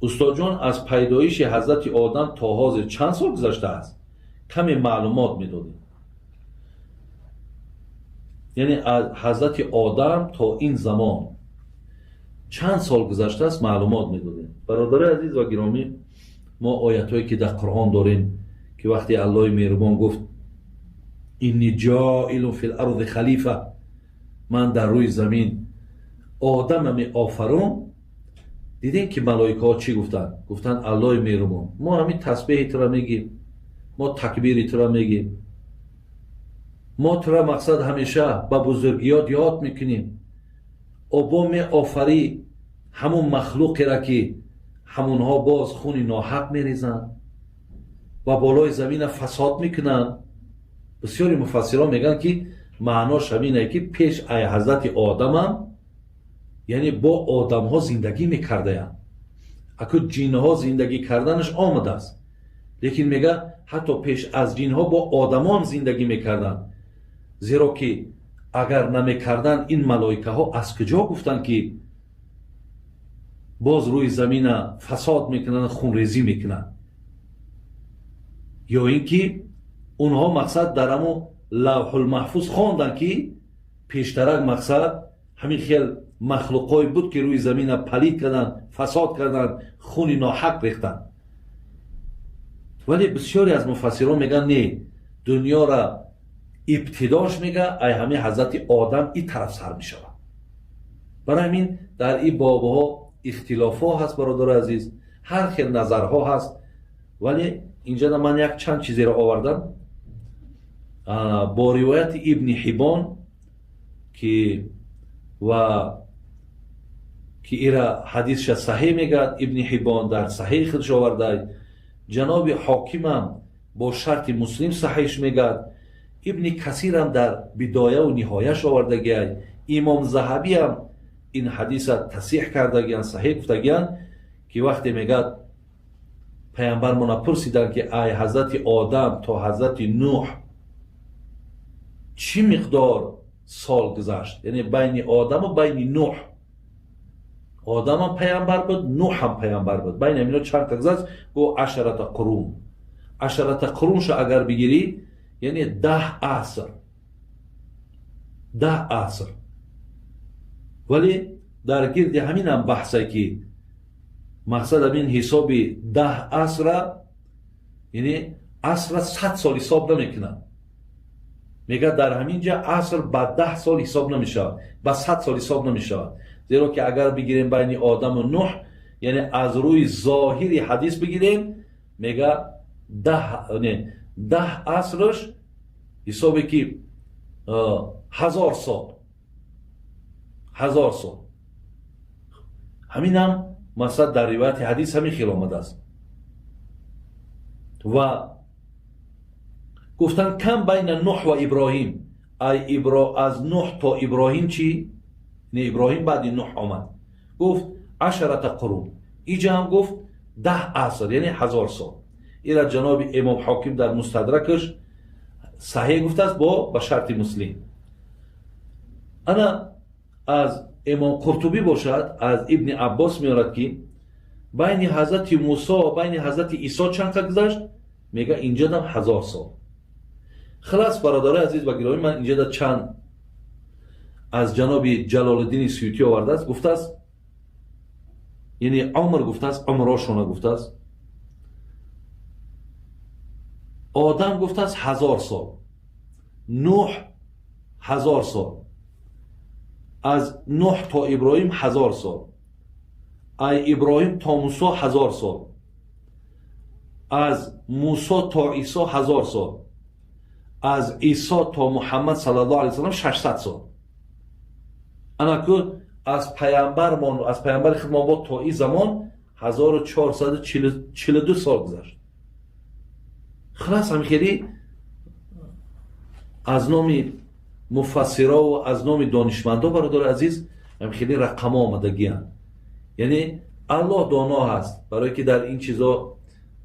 Устодҷон, аз пайдоиши ҳазрати Одам то ҳозир чанд сол гузаштааст? Каме маълумот медодем. Яъне аз ҳазрати Одам то ин замон чанд сол гузаштааст, маълумот медодем. Бародарои азиз ва гиромӣ, мо оятҳое ки дар Қуръон дорем, ки вақте Аллоҳи меҳрубон гуфт: «إني جاعل في الأرض خليفة», ман дар рӯи замин одама меофарум. Дидем, ки малоикаҳо чӣ гуфтанд? Гуфтанд: «Аллоҳи меҳрубон, мо ҳамин тасбеҳи тура мегим, мо такбири тура мегим, мо тура мақсад ҳамеша ба бузургиёт ёд мекунем. Обо меофарӣ ҳамун махлуқера, ки ҳамунҳо боз хуни ноҳақ мерезанд ва болои замина фасод мекунанд». Бисёри муфассирон мегӯянд, ки маънош ҳамине, ки пеш ай ҳазрати Одамам, яъне бо одамҳо зиндагӣ мекардаянд. Аку ҷинҳо зиндагӣ карданаш омадааст, лекин мега, ҳатто пеш аз ҷинҳо бо одамон зиндагӣ мекарданд, зеро ки агар намекарданд, ин малоикаҳо аз куҷо гуфтанд, ки боз рӯи замина фасод мекунанд, хунрезӣ мекунанд? Ё ин ки онҳо мақсад дар ҳамо Лавҳулмаҳфуз хонданд, ки пештарак мақсад ҳамин хел махлуқҳое буд, ки рӯи замина палид карданд, фасод карданд, хуни ноҳақ рехтанд. Вале бисёре аз муфассирон мегӯянд, не, дунёра ибтидош, мега, ай ҳамин ҳазрати Одам и тараф сар мешавад. Барои ҳамин дар ин бобҳо ихтилофҳо ҳаст, бародари азиз, ҳар хел назарҳо ҳаст. Вале инҷода ман як чанд чизеро овардам бо ривояти Ибни Ҳибон, ки ва ки ира ҳадисша саҳеҳ мегӯяд. Ибни Ҳибон дар Саҳеҳи худш оварда, ҷаноби Ҳокимам бо шарти Муслим саҳеҳш мегӯяд, Ибни Касирам дар Бидояву Ниҳояш овардагиай, Имом Заҳабиам ин ҳадиса тасҳеҳ кардагиян, саҳеҳ гуфтагиян, ки вақте мегӯяд, паямбармона пурсиданд, ки ай ҳазрати Одам то ҳазрати Нӯҳ чӣ миқдор сол гузашт? Яъне байни Одаму байни Нӯҳ, Одамам паямбар буд, Нӯҳам паямбар буд, байни ҳамино чанд та гузашт? Гу: «عشرة قرون». عشرة قرون ша агар бигирӣ, яъне 10 аср, 10 аср. Вале дар гирди ҳаминам баҳсе, ки мақсад ҳамин ҳисоби 10 асра, яъне асра 100 сол ҳисоб намекунад. Мегӯяд, дар ҳамин ҷа аср ба 10 сол ҳисоб намешавад, ба 100 сол ҳисоб намешавад, зеро ки агар бигирем байни Одаму Нӯҳ, яъне аз рӯи зоҳири ҳадис бигирем, мега, даҳ не, 10 асрш ҳисобе ки 1000 сол, 1000 сол. Ҳаминам масалан дар ривояти ҳадис ҳамин хел омадааст. Ва гуфтанд: كم بين نوح وإبراهيم؟ Ай ибро аз Нӯҳ то Иброҳим чӣ? Не, Иброҳим баъди Нӯҳ омад. Гуфт: «عشرة قرون». Иҷа ҳам гуфт 10 аср, яъне 1000 сол. Ира ҷаноби имом Ҳоким дар Мустадракаш саҳеҳ гуфтааст бо ба шарти Муслим. Ана аз имом Қуртубӣ бошад, аз Ибни Аббос меорад, ки байни ҳазрати Мусо ва байни ҳазрати Исо чанд қа гузашт? Мега, инҷадам 1000 сол. Хилас, бародарои азиз ва гиромӣ, ман инҷада чанд аз ҷаноби Ҷалолиддини Суютӣ овардааст, гуфтааст, яъне умр гуфтааст, умрошона гуфтааст. Одам гуфтааст 1000 сол, Нӯҳ 1000 сол, аз Нӯҳ то Иброҳим 1000 сол, ай Иброҳим то Мусо 1000 сол, аз Мусо то Исо 1000 сол, аз Исо то Муҳаммад صلى الله عليه وسلم 600 сол. Анаку аз паямбармон, аз паямбари худмон бо то ин замон 1442 сол гузашт. Хилас, ҳамин хеле аз номи муфассирову аз номи донишмандо, бародари азиз, ҳамин хеле рақамҳо омадагиянд. Яъне Аллоҳ доно ҳаст, барое ки дар ин чизо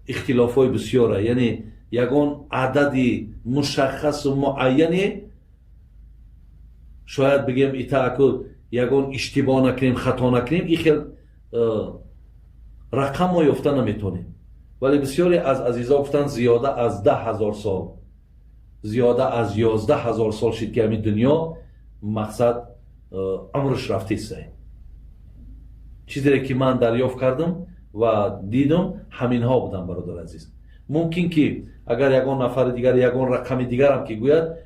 ихтилофҳои бисёра, яъне ягон адади мушаххасу муайяне шояд бигем, итааку ягон иштибоҳ накунем, хато накунем, ин хел. Рақам мо ёфта наметонем, вале бисёре аз азизо гуфтанд зиёда аз 10 000 сол, зиёда аз 11 000 сол шид, ки ҳамин дунё мақсад умрш рафтеста. Чизере ки ман дарёфт кардам ва дидам, ҳаминҳо буданд, бародар азиз. Мумкин ки агар ягон нафари дигар ягон рақами дигарам ки гӯяд,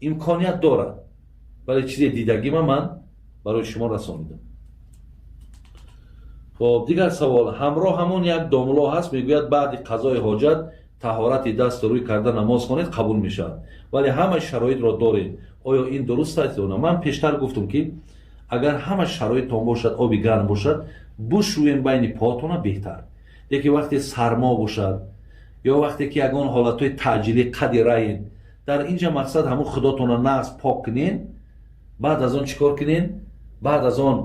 имконият дорад, вале чизе дидагима ман барои шумо расонидам. Хоб, дигар савол. Ҳамроҳ ҳамон як домло ҳаст, мегӯяд, баъди қазои ҳоҷат таҳорати дасту рӯй карда намоз хонед, қабул мешавад, вале ҳама шароитро доред. Оё ин дуруст аст ё на? Ман пештар гуфтам, ки агар ҳама шароиттон бошад, оби гарм бошад, бушӯем байни поатона беҳтар. Лекин вақте сармо бошад ё вақте ки ягон ҳолатҳои таъҷилӣ қади раед, дар инҷа мақсад ҳамун худотона нағз пок кунен, баъд аз он чӣ кор кунен? Баъд аз он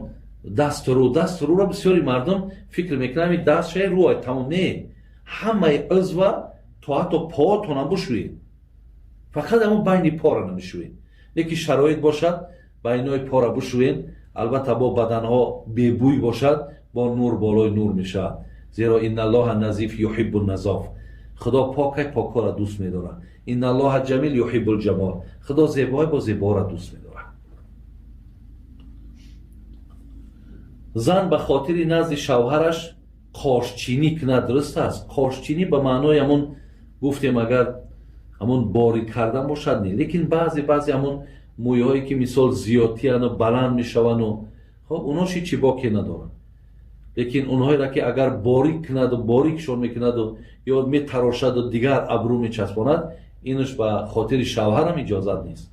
дасту рӯ. Дасту рӯро бисёри мардум фикр мекунанд, ами даст шай, рӯ тамом. Не, ҳамаи узва то ҳатто поатона бушӯед, фақат ҳамун байни пора намешӯед. Лекин шароит бошад, байнои пора бушӯед. Албатта, бо баданҳо бебӯй бошад, бо нур болои нур мешавад, зеро инналлоҳа назиф юҳиббу назоф. Худо покай, покҳоро дӯст медорад. Инналлоҳа ҷамил юҳиббул ҷамол. Худо зебоай, бо зеборо дӯст медорад. Зан ба хотири назди шавҳараш қошчинӣ кунад, дуруст аст? Қошчинӣ ба маънои ҳамон гуфтем, агар ҳамон борик кардан бошад, не, лекин баъзе ҳамон мӯйҳое ки мисол зиёдтияну баланд мешавану, хоб, онҳо ҳечи боке надоранд. Лекин онҳоеро ки агар борик кунаду борикшон мекунаду ё метарошаду дигар абрӯ мечаспонад, инаш ба хотири шавҳарам иҷозат нест.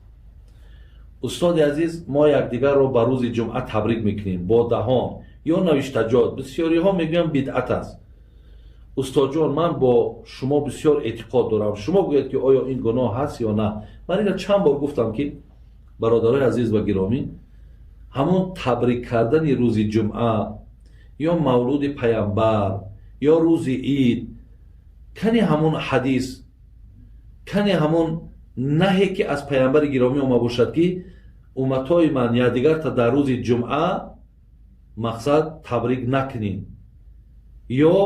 Устоди азиз, мо якдигарро ба рӯзи ҷумъа табрик мекунем бо даҳон ё навиштаҷот. Бисёриҳо мегӯянд, бидъат аст. Устодҷон, ман бо шумо бисёр эътиқод дорам, шумо гӯяд, ки оё ин гуноҳ ҳаст ё на? Ман ина чанд бор гуфтам, ки бародарои азиз ва гиромӣ, ҳамон табрик кардани рӯзи ҷумъа ё мавлуди паямбар ё рӯзи ид, кани ҳамон ҳадис, кани ҳамон наҳе ки аз паямбари гиромӣ ома бошад, ки умматҳои ман якдигарта дар рӯзи ҷумъа мақсад табрик накунед ё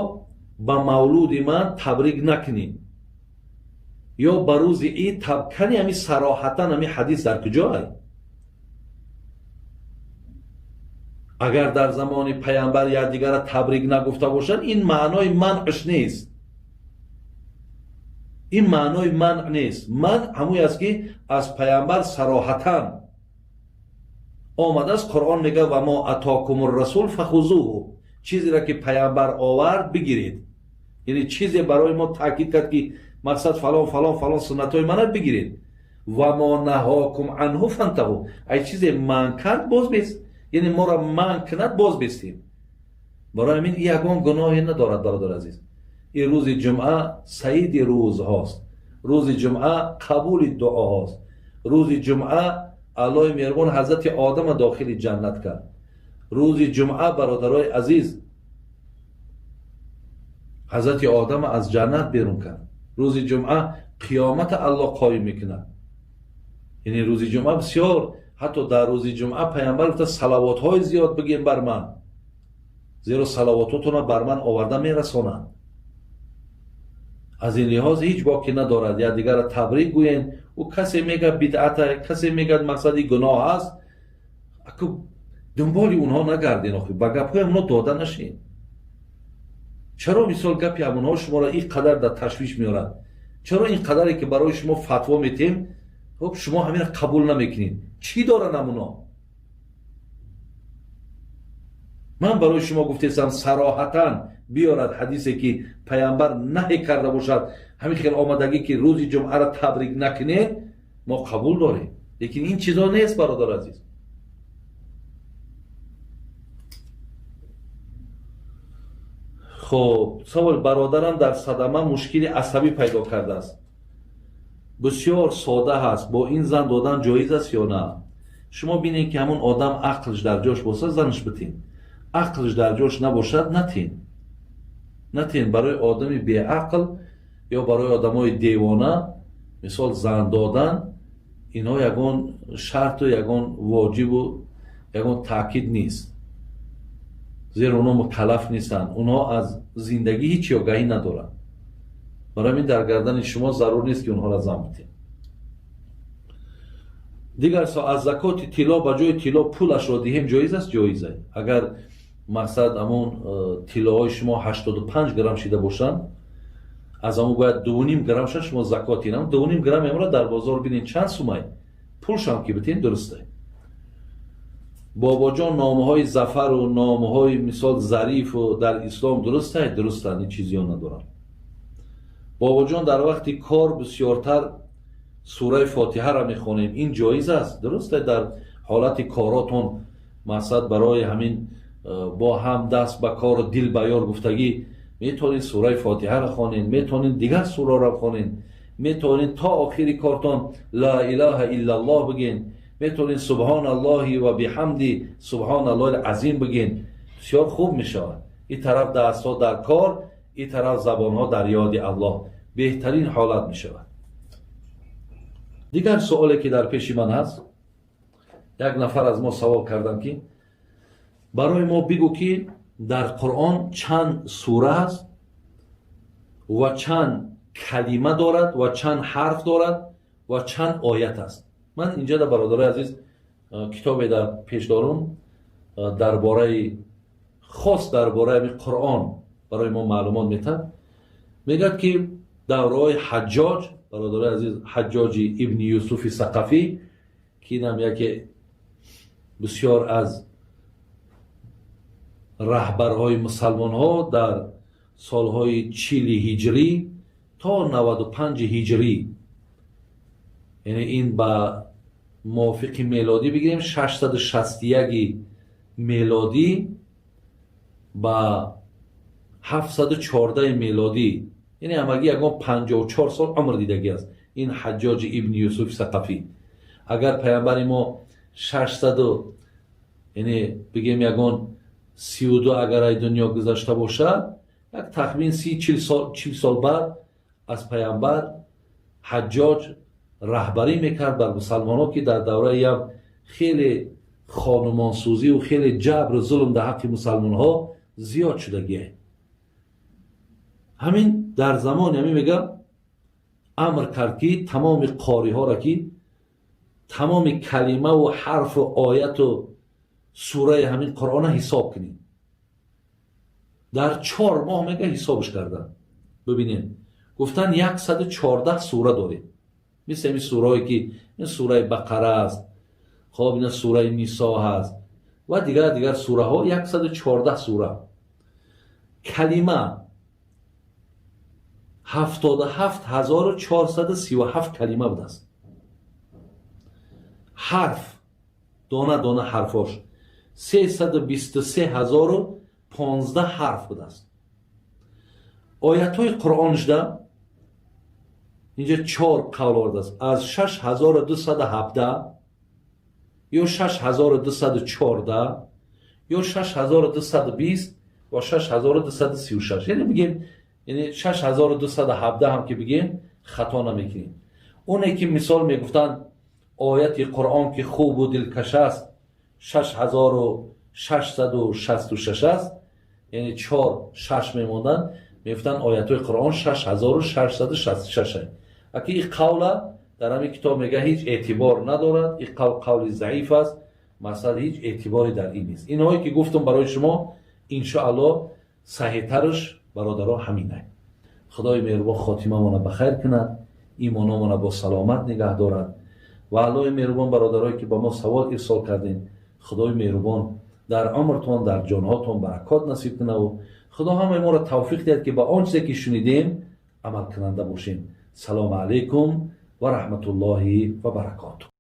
ба мавлуди ман табрик накунед ё ба рӯзи ид. Кани ҳами сароҳатан ҳами ҳадис дар куҷоай? Агар дар замони паямбар якдигара табрик нагуфта бошад, ин маънои манъш нест, ин маънои манъ нест. Манъ ҳамуй аст, ки аз паямбар сароҳатан омадааст. Қуръон мегӯяд: ва мо атокум расул фахузуҳу. Чизеро ки паямбар овард, бигиред. Яъне чизе барои мо таъкид кард, ки мақсад фалон, фалон, фалон суннатҳои мана бигиред. Ва мо наҳокум анҳу фантаҳу. Ай чизе манъ кард, боз бест, яъне моро манъ кунад, боз бестем. Барои ҳамин ягон гуноҳе надорад, бародар азиз. Ин рӯзи ҷумъа саиди рӯзҳост, рӯзи ҷумъа қабули дуоҳост, рӯзи ҷумъа Аллоҳи меҳрубон ҳазрати Одама дохили ҷаннат кард. Рӯзи ҷумъа, бародарои азиз, ҳазрати Одама аз ҷаннат берун кард. Рӯзи ҷумъа қиёмата Аллоҳ қоим мекунад. Яъне рӯзи ҷумъа бисёр, ҳатто дар рӯзи ҷумъа паямбар гуфта: салавотҳои зиёд бигем бар ман, зеро салавототонро бар ман оварда мерасонанд. Аз ин лиҳоз ҳеҷ боке надорад, якдигарро табрик гӯен. Ӯ касе мегӯяд бидъата, касе мегӯяд мақсади гуноҳ аст. Аку дунболи онҳо нагарден, охи ба гапҳои онҳо дода нашед. Чаро мисол гапи ҳамонҳо шуморо ин қадар дар ташвиш меорад? Чаро ин қадаре ки барои шумо фатво метем, хоб, шумо ҳаминро қабул намекунед? Чӣ доранд ҳамуно? Ман барои шумо гуфтесам, сароҳатан биёрад ҳадисе, ки паямбар наҳе карда бошад, ҳамин хел омадагӣ, ки рӯзи ҷумъаро табрик накунед, мо қабул дорем. Лекин ин чизо нест, бародар азиз. Хоб, савол: бародарам дар садама мушкили асабӣ пайдо кардааст, бисёр сода ҳаст, бо ин зан додан ҷоиз аст ё на? Шумо бинед, ки ҳамон одам ақлш дар ҷош бошад, занаш битин, ақлш дар ҷош набошад, натин, натин. Барои одами беақл ё барои одамои девона мисол зан додан, инҳо ягон шарту ягон воҷибу ягон таъкид нест. Зеро онҳо мукаллаф нестанд, онҳо аз зиндагӣ ҳеҷ огаҳӣ надоранд. Барои ҳамин дар гардани шумо зарур нест, ки онҳоро зан битед. Дигар аз закоти тилло ба ҷои тилло пулашро диҳем, ҷоиз аст? Ҷоиз аст. Агар мақсад ҳамон тиллоҳои шумо 85 грамм шида бошанд, аз ҳамон бояд 2,5 граммша шумо закот динам. 2,5 грамм амро дар бозор бинед чанд сумай, пулшам ки битен, дурусте. Бобоҷон, номҳои Зафару номҳои мисол Зарифу дар ислом дурусте? Дурустанд, ҳеҷ чизиён надоранд. Бобоҷон, дар вақти кор бисёртар сураи Фотиҳаро мехонем, ин ҷоиз аст? Дурусте, дар ҳолати коротон мақсад барои ҳамин бо ҳам даст ба кору дил ба ёр гуфтагӣ метавонед сураи Фотиҳаро хонед, метавонед дигар сураро хонед, метавонед то охири кортон «Ла илаҳа иллаллоҳ» бигӯед, метавонед «Субҳон аллоҳи ва биҳамди субҳон аллоҳи азим» бигӯед, бисёр хуб мешавад. Ин тараф дастҳо дар кор, ин тараф забонҳо дар ёди Аллоҳ, беҳтарин ҳолат мешавад. Дигар суоле, ки дар пеши ман ҳаст, як нафар аз мо савол карданд, ки барои мо бигӯ, ки дар Қуръон чанд сура аст ва чанд калима дорад ва чанд ҳарф дорад ва чанд оят аст. Ман инҷа да, бародарои азиз, китобе дар пеш дорум, дар бораи хос дар бораи ҳамин Қуръон барои мо маълумот метаҳад. Мегӯяд, ки давраҳои Ҳаҷҷоҷ, бародарои азиз, Ҳаҷҷоҷи ибни Юсуфи Сақафӣ, ки инам яке бисёр аз раҳбарҳои мусалмонҳо дар солҳои 40 ҳиҷрӣ то 95 ҳиҷрӣ, яъне ин ба мувофиқи мелодӣ бигирем, 661 мелодӣ ба 714 мелодӣ, яъне ҳамагӣ ягон 54 сол умр дидагӣ аст ин Ҳаҷҷоҷи ибни Юсуфи Сақафӣ. Агар паямбари мо 600, яъне бигем, ягон 32 агар ай дунё гузашта бошад, як тахмин 30 40 сол баъд аз паямбар Ҳаҷҷоҷ раҳбарӣ мекард бар мусалмонҳо, ки дар давраи ям хеле хонумонсӯзиву хеле ҷабру зулм дар ҳаққи мусалмонҳо зиёд шудагие. Ҳамин дар замони ҳамин, мегам, амр кард, ки тамоми қориҳоро, ки тамоми калимаву ҳарфу ояту сураи ҳамин Қуръона ҳисоб кунед. Дар 4 моҳ, мега, ҳисобш карданд. Бибинед, гуфтанд, 114 сура дорем, мисли ҳамин сураҳое, ки ин сураи Бақара аст, хоб, ина сураи Нисо ҳаст ва дигар дигар сураҳо, 114 сура. Калима 77 437 калима будааст. Ҳарф, дона дона ҳарфош 323 015 ҳарф будааст. Оятҳои Қуръоншда инҷа чор қавл овардааст: аз 6217 ё 6214 ё 6220 ва 6236. Яъне бигем, яъне 6217 ҳам ки бигем, хато намекунем. Оне ки мисол мегуфтанд, ояти Қуръон, ки хубу дилкаш аст, 6666 аст, яъне чор шаш мемонданд, мегуфтанд, оятҳои Қуръон 6666. Аки ин қавла дар ҳамин китоб мега, ҳеҷ эътибор надорад. Ин қавл қавли заиф аст, масалан, ҳеҷ эътиборе дар ин нест. Инҳое ки гуфтам барои шумо, иншоаллоҳ, саҳиҳтараш, бародаро, ҳаминай. Худои меҳрубон хотимамона ба хайр кунад, имономона бо саломат нигаҳ дорад. Ва Аллоҳи меҳрубон, бародарое ки ба мо савол ирсол кардем, Худои меҳрубон дар умртон, дар ҷонҳотон баракот насиб кунаву Худо ҳамаи моро тавфиқ диҳад, ки ба он чизе ки шунидем, амалкунанда бошем. Салому алайкум ва раҳматуллоҳи ва баракоту.